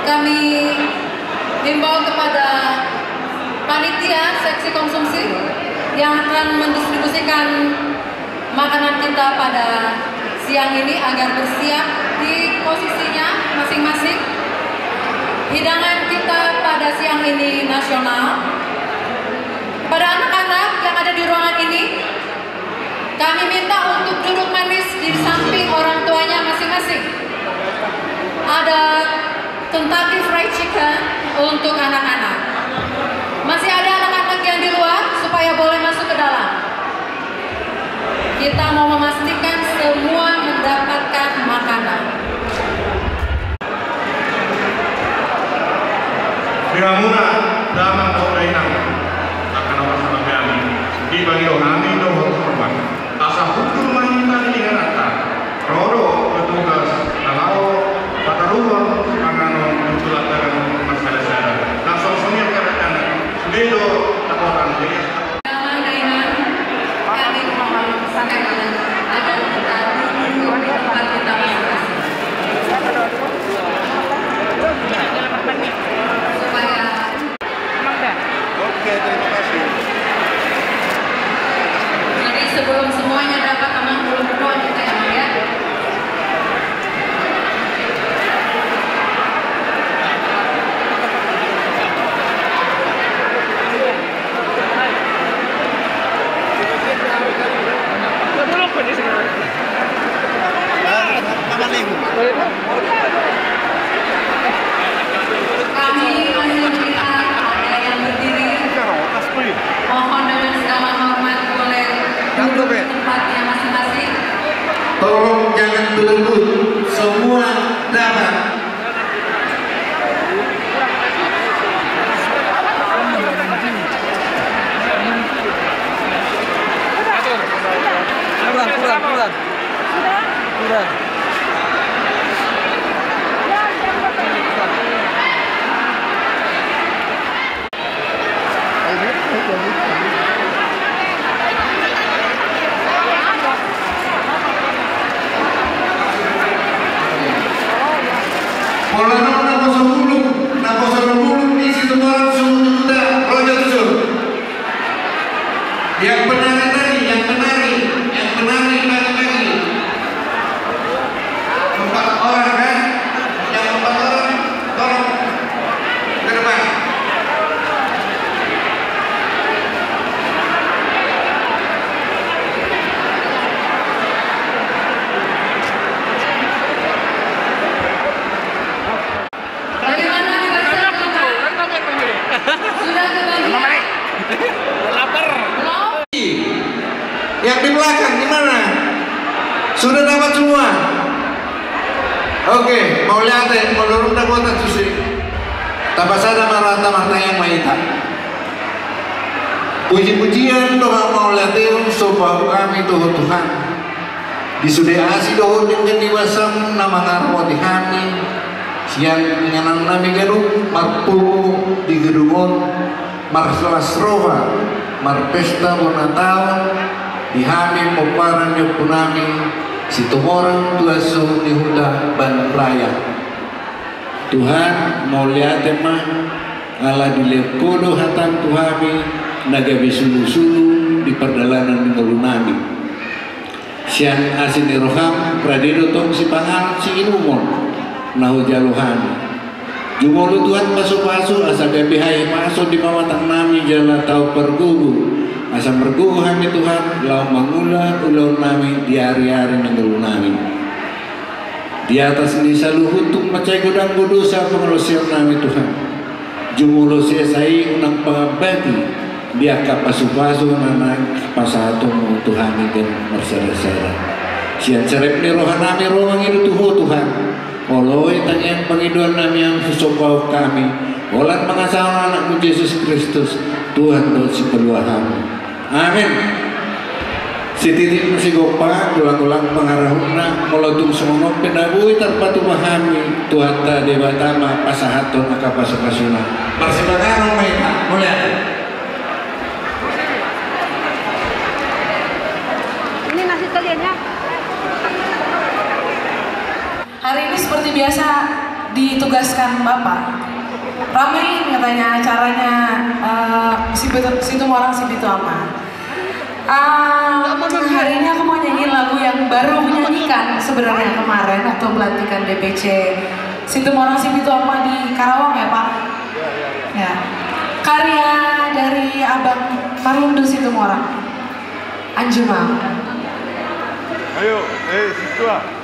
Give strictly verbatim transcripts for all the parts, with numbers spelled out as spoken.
Kami himbau kepada panitia seksi konsumsi yang akan mendistribusikan makanan kita pada siang ini agar bersiap di posisinya masing-masing. Hidangan kita pada siang ini nasional. Pada anak-anak yang ada di ruangan ini, kami minta untuk duduk manis di samping orang tuanya masing-masing. Ada Kentucky Fried Chicken untuk anak-anak. Masih ada anak-anak yang di luar supaya boleh masuk ke dalam. Kita mau memastikan semua mendapatkan makanan. Di hamuna damang dohot dainang, angka na marsangabean, dipangido hami dohot hormat asa hundul ma hita di ingananta, ro do petugas na laho pataruhon panganon tu lantaran marsada-sada. Langsung songon i angka na sude do dapotan. Damang dainang, kami mohon sampaikan agar kita duduk di tempat kita masing-masing. Supaya Oke, terima kasih. Jadi sebelum semuanya dapat, Amang, belum berdoa kita ya, Amang, ya. Kami masih melihat ada yang berdiri. Mohon dengan segala hormat boleh duduk di tempatnya masing-masing. Tolong jangan berebut, semua dapat. Kurang, kurang, kurang. Kurang. Pola adong naposo bulung, naposo bulung di Situmorang, Sumulun, Huta Raja Tusuk. Yang penari-nari, yang penari, yang penari pagi-pagi. Empat orang, kan? Yang empat orang, tolong ke depan. Bagaimana dipersiapkan, Pak? Sudah kebagian? Lapar. Belum? Yang di belakang gimana? Sudah dapat semua? Oke, mauliate, molo dung dapotan tusi, tapasada ma rohanta, martangiang ma hita. Puji-pujian dohot mauliateon somba hami tu Ho Tuhan. Di sude asi dohot denggan ni basaM na mangaramoti hami, sian inganannami ganup marpungu di gedung on, marlas roha, marpesta bona taon, di hami pomparan ni ompunami, Situmorang Tuan Sumulun Huta Bandung Raya. Tuhan, mauliate ma, ala dilehon Ho do hataM tu hami, na gabe sulu-sulu di pardalanan ni ngolunami. Sian asi ni rohaM, rade do tong sipanganon siinumon na hujalo hami. Jumolo Tuhan pasu-pasu, asa gabe hahipason di pamatangnami jala tau pargogo, asa margogo hami Tuhan, laho mangula ulaonnami di ari-ari ni ngolunami. Di atas ni saluhut tung mansai godang do dosa pangalaosionnami Tuhan. Jumolo sesa i unang pangambati di angka pasu-pasu na naeng pasahatonMu tu hami ganup marsada-sada. Sian serep ni rohanami ro mangido tu Ho Tuhan. Oloi tangiang pangidoannami on husombahon hami, holan mangasahon AnakMu Jesus Kristus, Tuhan dohot Sipalua hami. Amin. Sititi ma sigompa, ulang-ulang pangarahutna, molo tung songon on pe na boi tarpatupa hami, Tuhanta Debata ma pasahathon angka pasu-pasuna. Marsipanganon ma hita, mauliate. Ini nasi toliannya. Hari ini seperti biasa, Ditugaskan Bapak. Ramai katanya acaranya, eh, Sipitu, Situmorang Sipitu Ama. Ah, hari ini aku mau nyanyiin lagu yang baru aku nyanyikan sebenarnya kemarin waktu pelantikan D P C Situmorang Sipitu Ama di Karawang ya, Pak? Ya. Karya dari Abang Marlundu Situmorang. Anjungan. Ayo, eh, Situa.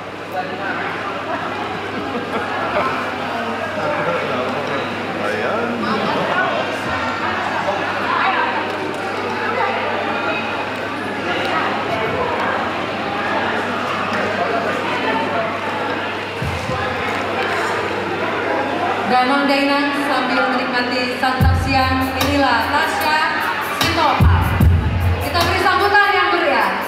Damang dainang, sambil menikmati santap siang, inilah Tasya Sitohang. Kita beri sambutan yang meriah.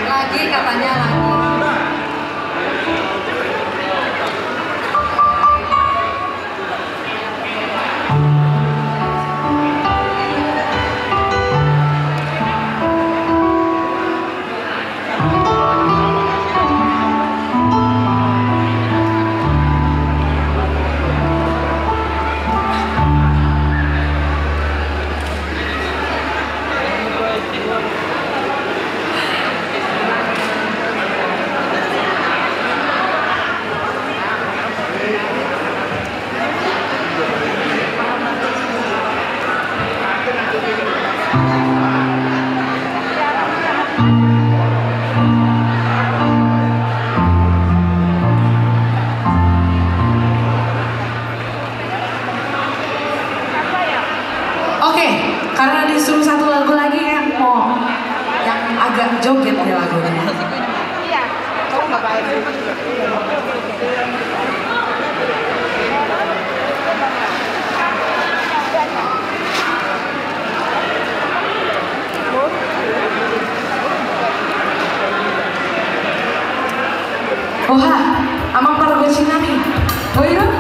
Lagi katanya lagi. Oke, karena disuruh satu lagu lagi, yang mau yang agak joget nih lagunya. Oha, amang pargonsi nami. Boi ro?